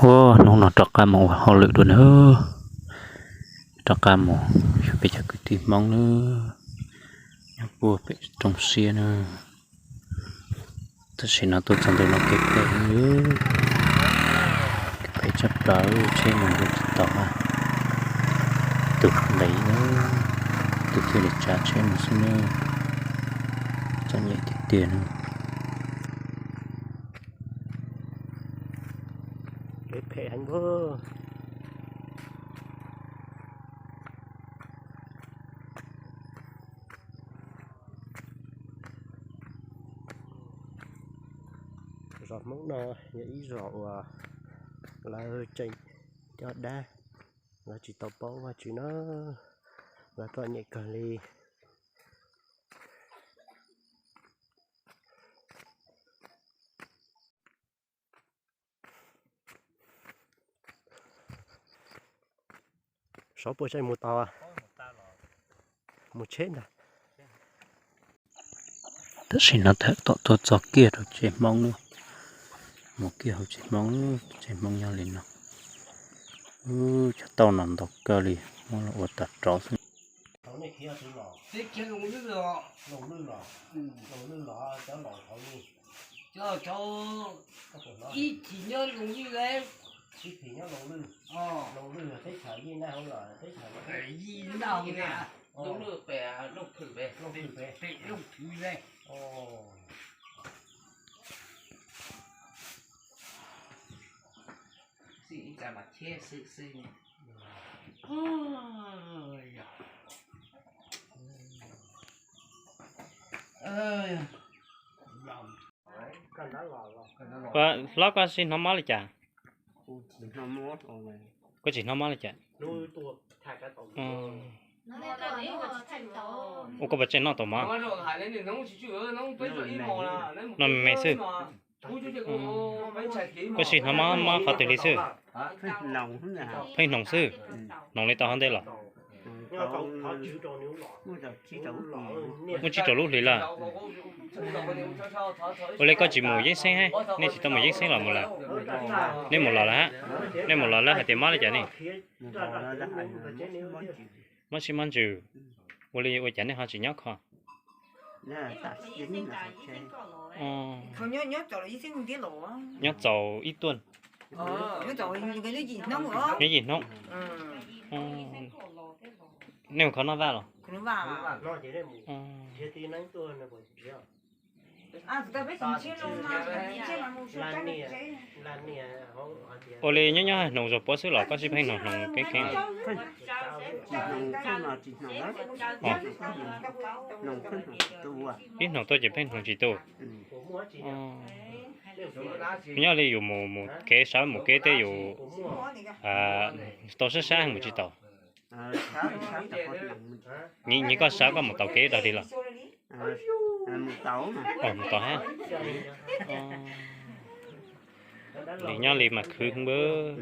Ua hnub no rov qab mus ua hauj lwm dua nawb. Rov qab mus yog peb cov kwv tij Hmoob nawb, nyob puag pem roob siab nawb. Tam sim no tuaj txog ntawm no kev phem, kev phem tshaj plaws, tsheb mus yuav tsis tau, tus nqis nawb, tus thiaj li tsa tsheb mus xwb nawb. Txom nyem tiag tiag nawb. Kev phem heev. Zos Hmoob no yog ib zos uas lawv tseem coj dab, lawv tsis tau paub Vajtswv na, lawv txom nyem kawg li. Saub puas tseem mus tau? Mus tsheb ntag. Tam sim no tham tom tuaj txog kiag rau tsev Hmoob lawm. Mus kiag hauv tsev Hmoob, tsev Hmoob nyob li no. Cov tauj no ntau kawg li, muab los ua tag rov xwb. Teb chaws Loos Lwj los, Loos Lwj los, Loos Lwj los cov laus thaum ub, cov ib chim nyob Loos Lwj, ib chim nyob Loos Lwj, Loos Lwj teb chaws Yij Naj hauv los teb chaws Yij Naj hauv, Loos Lwj pem Looj Thwm pem, Looj Thwm pem, Looj Thwm pem. Xwb ib tsam mas thiab xwb xwb. Hlob, koj sib hnov mob li cas? Koj tsis hnov mob li cas? Ua koj puas tseem noj tau mov? Noj me me xwb. Koj sib hnov mob, mob qhov twg li xwb? Pheej hnoos xwb. Hnoos li tau hov ntej los? Muaj tsib rau lub hlis lawm. Ua li koj tsis mus yeeb xeeb hab? Nej tsis tau mus yeeb xeeb los mus lawm? Nej mus los lawm hab? Nej mus los lawv hais tias mob li cas ne? Mob sib mob ntsws. Ua li ua cas nej ho tsis nyob kho? Nyob txaus ib tuaj. Nyob yim hnub. Nej mus kho noj vaj los? Ua li nyob nyob hnoos zog puab xwb los koj sib pheej hnoos hnoos keeb keeb? Ib hnoos tuaj ces pheej hnoos tsis tu. Nyob li yus mus mus kev sawv mus kev tej yus tau sab sab mus tsis tau. Nyias koj sawv koj mus tau kev dog dig los? Mus tau hab. Li nyob li mas khwv npawg.